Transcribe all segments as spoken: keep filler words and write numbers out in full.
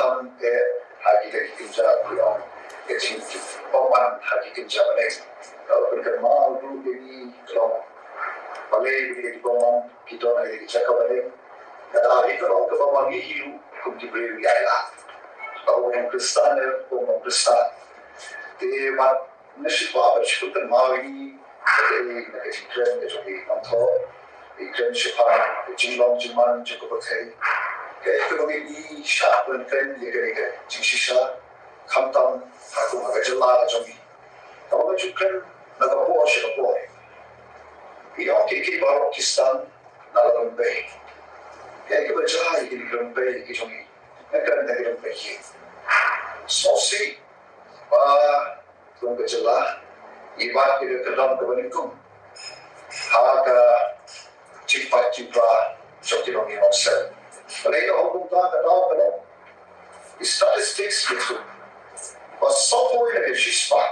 khamtam eh ha kita ki kynja, ki ong ka jingbymman ha ki kynja bneng. Ka pynkynmaw ruh ïa ngi ka long balei ki bymman ki don ha ki jaka bneng. Ka dei ka long kaba ma ngi hi ruh kum ki briew ïa la, ka ong Khristan ne kum Khristan. Te mat na shi ba ba shi kynmaw ïa ngi ka dei na ka jingkren ka jong ngi, nongthoh, i kren shaphang ka jinglong jingman jong ka pyrthei. Kaei kaba ngi shah pynkren ïa kane ka jingshisha, khamtam ha kum ha ka jylla ka jong ngi. Kaba ngi ju kren na ka por sha ka por. Ngi ong kiei kiei baroh ki sdang na la rympei. Kaei kaba jia ïa kine ki rympei ki jong ngi, nga kren na ki rympei ki. Sngewsih ba kum ka jylla ngi bat ïa ka kyndon kaba nyngkong ha ka jingpait jingpra jong ki nongïalam seng. Balei nga ong kumta? Ka daw ka long ki statistics ki ong ba sawphew na ka shispah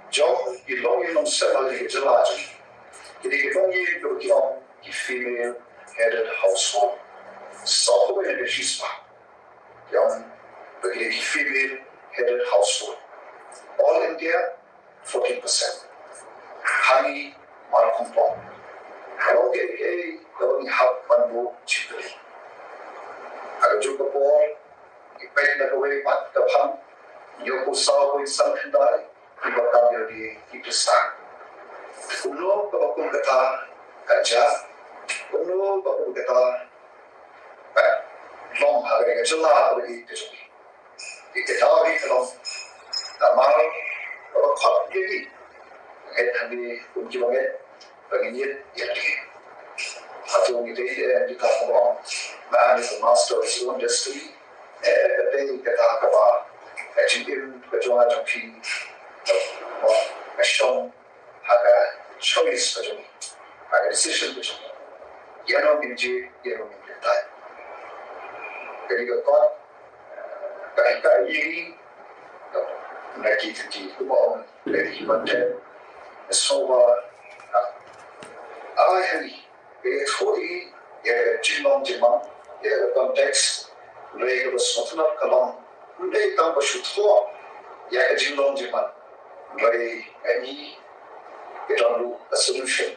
jong ki nongïalam seng ha ka jylla jong ngi ki dei ki nongïalam kaba ki ong ki female headed household. Sawphew na ka shispah ki ong ba ki dei ki female headed household. All India, fourteen percent. Ha ngi mar khumpong. Ka long kaei kaei kaba ngi hap ban buh jingpyni. Ha kajuh ka por ngi peit na kawei pat ka phang, hynñiewphew saw point san khyndai kiba kam ïalade ki pisa. Kumno kaba kum kata ka jia? Kumno ba kum kata ka long ha kane ka jylla kaba ïeit ka jong ngi? Ïa ka daw hi ka long namar kaba khot ïa ngi, ngeit hangne kum kiba ngeit ba ngin ïeit ïa lade. Hato ngi dei, eh, kita kiba ong man is the master of his own destiny? Eh, ka Kata kaba ka jingim ka jong nga jong phi, ba ka shong ha ka choice ka jong ngi, ha ka decision ka jong ngi. Ïano ngin jied, ïano ngin lyngngoh. Kane ka kot ka hikai ïa ngi na ki, ki, kumba ong, na ki context, na sngewbha ai ha ngi, ka ïathuh ïa ngi ïa ka jinglong jingman, ïa ka context. Hynrei kaba sngewtynnat ka long, ym dei tang ba shu thoh ïa ka jinglong jingman, hynrei ka i ka don ruh ka solution.